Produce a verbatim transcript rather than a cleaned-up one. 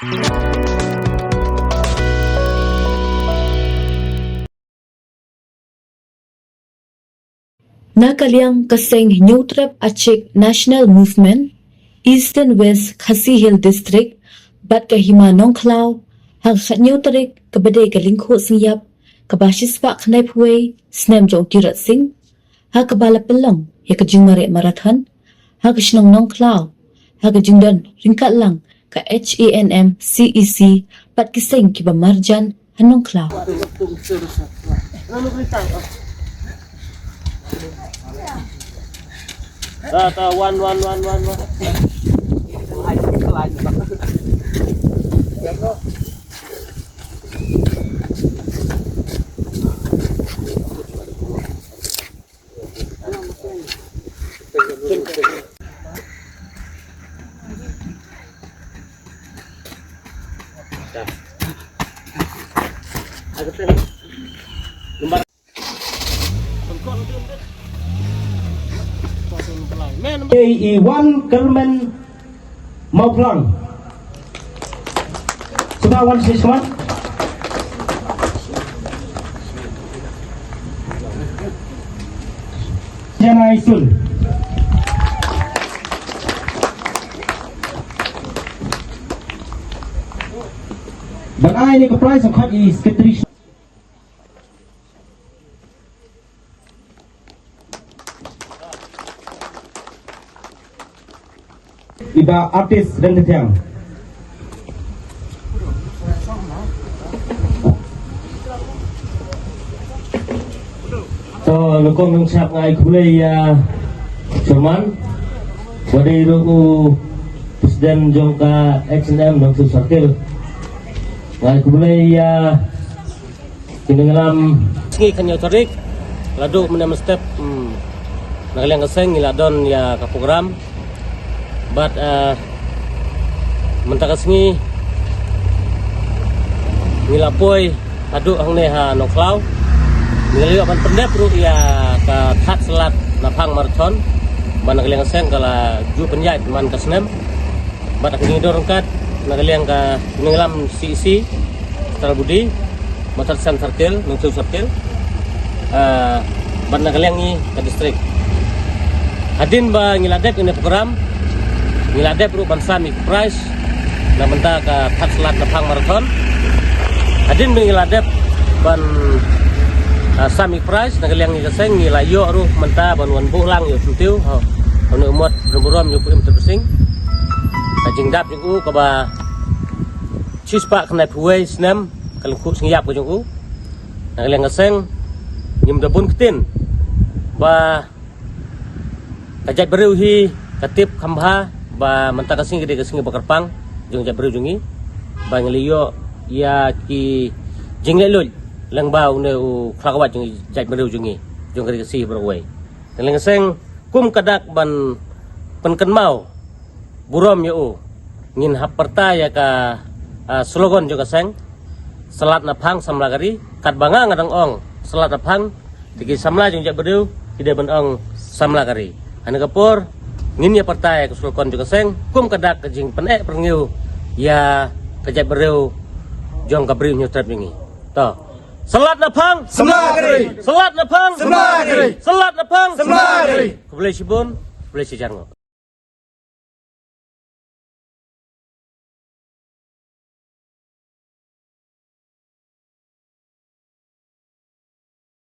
Na ka liang ka seng Hynñiewtrep Achik National Movement, Eastern West Khasi Hills District, bad ka Hima Nongkhlaw, ha ka khathynñiew tarik kaba dei ka Lyngkhuh Sngi Ïap, kaba shispah khyndai phew wei snem jong u Tirot Sing, ha kaba la pynlong ïa ka jingmareh marathon ha ka shnong Nongkhlaw, ha ka jingdon ryngkat lang ka H A N M C E C bad ki seng kiba marjan ha Nongkhlaw. Ta, ta, wan, wan, wan, wan, wan. K E one Kermen Mawphlang. Suma wan sih suma. Janai Sun. Ban ai ïa ka prize ka khot i secretary. I Bah Artist Rengkathiang. To, nyngkong nyngshap nga ai khublei ïa Chairman, ba dei ruh u President jong ka H A N M Nongthymmai Circle. Nga ai khublei ïa ki nongïalam. Sngi khathynñiew tarik, la duh mynne mynstep, hmm, na ka liang ka seng ngi la don ïa ka program. Bad, eh, mynta ka sngi ngi la poi haduh hangne ha Nongkhlaw. Ngi la ïoh ban pyndep ruh ïa ka Thad Slat Naphang Marathon. Bad na ka liang ka seng ka la ju pynïaid man ka snem. Bad ka jingdon ryngkat na ka liang ka nongïalam C E C, Central Body, Motor Centre Circle, Nongthymmai Circle, ah, bad na ka liang ngi ka district. Hadien ba ngi la dep ïa kane ka program, ngi la dep ruh ban sam ïa ka prize na bynta ka Thad Slat Naphang Marathon. Hadien ba ngi la dep ban, ah, sam ïa ka prize na ka liang ngi ka seng, ngi la ïoh ruh mynta ban wan buh lang ïa u syntiew ha une u mot burom ïa u Bah Im Tyrpesing. Ka jingdap jong u kaba shispah khyndai phew wei snem ka lyngkhuh sngi ïap ka jong u. Na ka liang ka seng ngim da bun ktien ba ka jaitbynriew hi ka tip kham bha ba mynta ka sngi ka dei ka sngi ba kyrpang jong jaitbynriew jong ngi, ba ngi la ïoh ïa ki jingleh luid lyngba une u khlawait jong jaitbynriew jong ngi, jong ka ri Khasi baroh kawei. Na ka liang ka seng kum ka dak ban pynkynmaw burom ïa u, ngin hap pyrta ïa ka, ah, slogan jong ka seng, Slat Naphang Samla ka Ri. Katba nga nga dang ong Slat Naphang, te ki samla jong jaitbynriew ki dei ban ong Samla ka Ri. Ha kane ka por ngin ïa pyrta ïa ka slogan jong ka seng kum ka dak ka jingpyneh pyrngiew ïa ka jaitbynriew jong ka Bri u Hynñiewtrep jong ngi. To. Slat Naphang Samla ka Ri. Slat Naphang Samla ka Ri. Slat Naphang Samla ka Ri. Khublei shibun, khublei shihajar nguh.